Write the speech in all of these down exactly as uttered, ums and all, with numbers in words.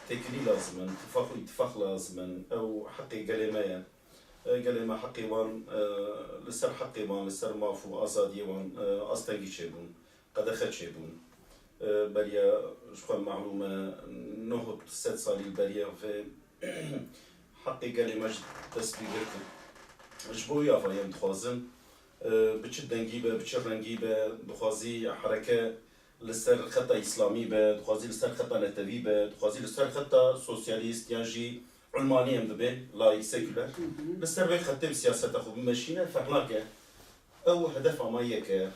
têkilî lazim in, tifaq û îtifaq lazim in. Ew heqê gelê me ye. E, gelê me heqê wan, e, li ser heqê wan, li ser maf û azadiyê wan, e, astengî çêbûn, qedexe çêbûn. E, beriya ji xwe melûm e, neh û sed salî li beriya vê heqê gelê me ji dest pê girtin. Ji bo wî avayî em dixwazin, e, bi çi dengî be, bi çi rengî be, dixwazî hereke li ser xeta îslamî be, dixwazî li ser xeta netewî be, dixwazî li ser xeta sosyalîst yan jî ulmanî em dibên, laîk, sekûler. Li ser vê xetê bi siyaseta xwe bimeşîne, ferq nake. Ew hedefa me yek e.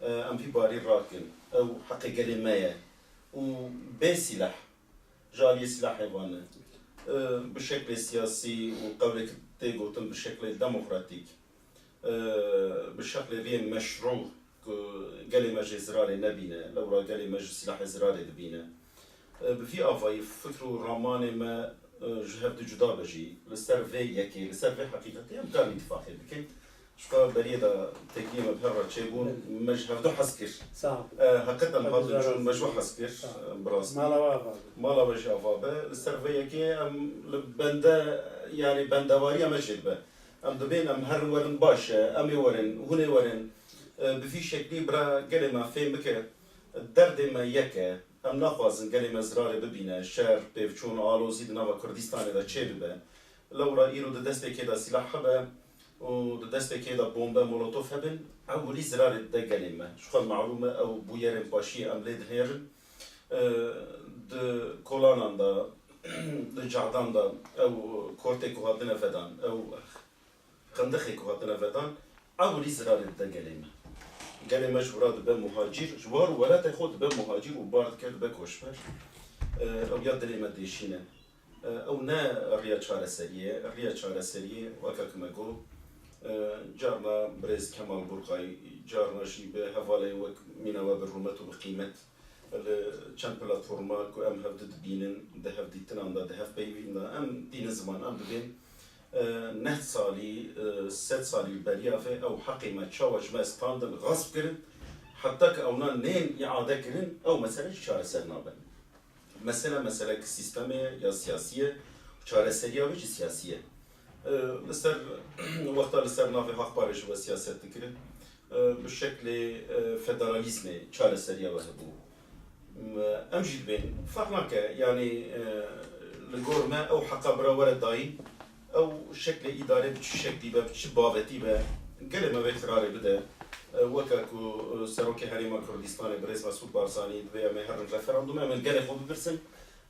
E, em vî barî rakin. Ew heqê gelê me ye. Û bê sîleh, ji aliyê sîlehê ve ne. E, bi şeklê siyasî û qewlek tê gotin bi şeklê demokratîk, e, bi şeklê riyê meşrû ku gelê me jê zirarê nebîne, lewra gelê me ji sîlehê zirarê dibîne. E, bi vî avayî fikr û ramanê me, e, ji hev du cuda be jî, li ser vê yekê, li ser vê heqîqetê em karin îtifaqê bikin. Ji xwe beriyê de têkiliyê me bi hev re çêbûn, Belê. me ji hev du hez kir. Sağ ol. E, heqet em Hev hatin du çûn, me ji we hez kir, Sağ ol. e, bi rastî. Mala we ava be. Mala we jî ava be. Li ser vê yekê em li bende, yanî bendewariya me jê dibe. Em dibên em herin werin baş e, em ê werin, hûn ê werin. E, bi vî şeklî bira gelê me fêm bike, derdê me yek e. Em naxwazin gelê me zirarê bibîne, şer, pêvçûn, alozî di nava Kurdistanê de çêbibe. Lewra îro di destê kê de sîlah hebe û di destê kê de bombe, molotof hebin, ewilî zirarê dide gelê me. Ji xwe melûm e ew bûyerên paşiyê em lê dihêrin. E, di kolanan de, di cehdan de ew kortê ku hatine vedan, ew xendexê ku hatine vedan, ewilî zirarê dide gelê me. Gelê me ji wira dibe muhacîr, ji war û welatê xwe dibe muhacîr û bar dike dibe koçber. E, ew ya dilê me dêşîne. E, ew ne riya çareseriyê ye. Riya çareseriyê, weke ku me got, e, carna birêz Kemal Burkay, carna jî bi hevalên wek mîna we bi rûmet û bi qîmet, li çend platforma ku em hevdu dibînin, di hevdîtinan de, di hevpeyvîn de, em dînin ziman, em dibên, e, neh salî, e, sed salî li beriya vê ew heqê me çawa ji me standin, xasp kirin, heta ku ewna nên îade kirin, ew mesele jî çareser nabe. Mesele meselek sîstemê ye ya siyasî ye, çareseriya wê jî siyasî ye. E, li ser, wexta li ser navê Haqparê ji we siyaset dikirin, e, bi şeklê, e, federalîzmê çareseriya we hebû. M-, em jî dibên, ferq nake, yanî, e, li gor me ew heqa bira were dayîn, ew şeklê îdare bi çi şeklî be, bi çi bavetî be, gelê me vê qirarê bide. E, weke ku, e, Serokê Herêma Kurdistanê birêz Mesûd Barzanî dibê em ê herin referandûm, em ê li gelê xwe bipirsin.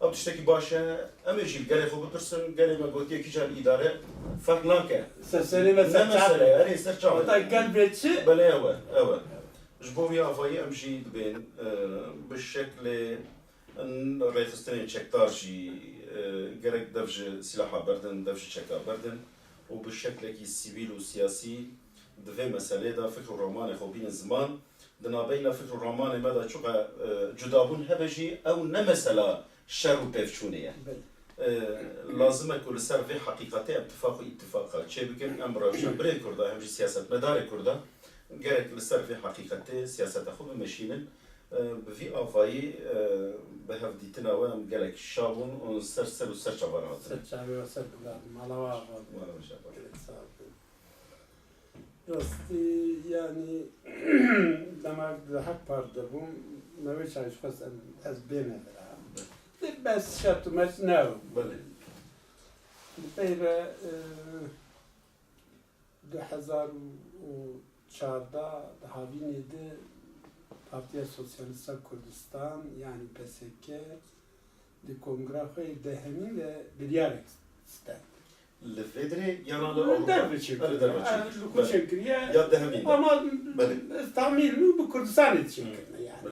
Ew tiştekî baş e, em ê jî li gelê xwe bipirsin. Gelê me gotiye kîjan îdare, ferq nake. Ser serê me, Ne ser çavê mesele, me. Erê, ser çavê Heta me. gel bê çi? Belê, ew e, ew e. Ji bo vî avayî em jî dibên, e, bi şeklê rêxistinên çekdar jî, e, gerek dev ji sîlaha berdin, dev ji çeka berdin û bi şeklekî sivîl û siyasî di vê meseleyê de fikr û ramanê xwe bînin ziman. Di navbeyna fikr û ramanê me de çiqe, e, cudabûn hebe jî, ew ne mesela şer û pevçûnê ye. Belê. E, lazim e ku li ser vê heqîqetê em tifaq û îtifaqa çêbikin, em rewşenbirê Kurda, hem jî siyasetmedarê Kurda gerek li ser vê heqîqetê siyaseta xwe bimeşînin. E, bi vî avayî, e, bi hevdîtina we em gelek şa bûn û ser ser û ser çava re hatin. Ser çavê we ser bilatin. Mala we ava be. Mala we şa be. Gelek sağ bin. Rastî, yanî, dema di Haqpar de bûm, me wê çaxê xwest em, ez bême vira. Bes şert û meş nebû. Belê. Li pey re, e, du hezar û çardeh di havînê de Partiya Sosyalîst a Kurdistan, yanî P S K, di kongra xwe yê dehemîn de biryarek stend. Li vê derê yana li Li Ewropa? derve çêkiriye. Ha, li derve çêkiriye. Li xwe çêkiriye. Ya dehemîn de. Ama Belê. ez tahmîn min bi Kurdistanê çêkiriye.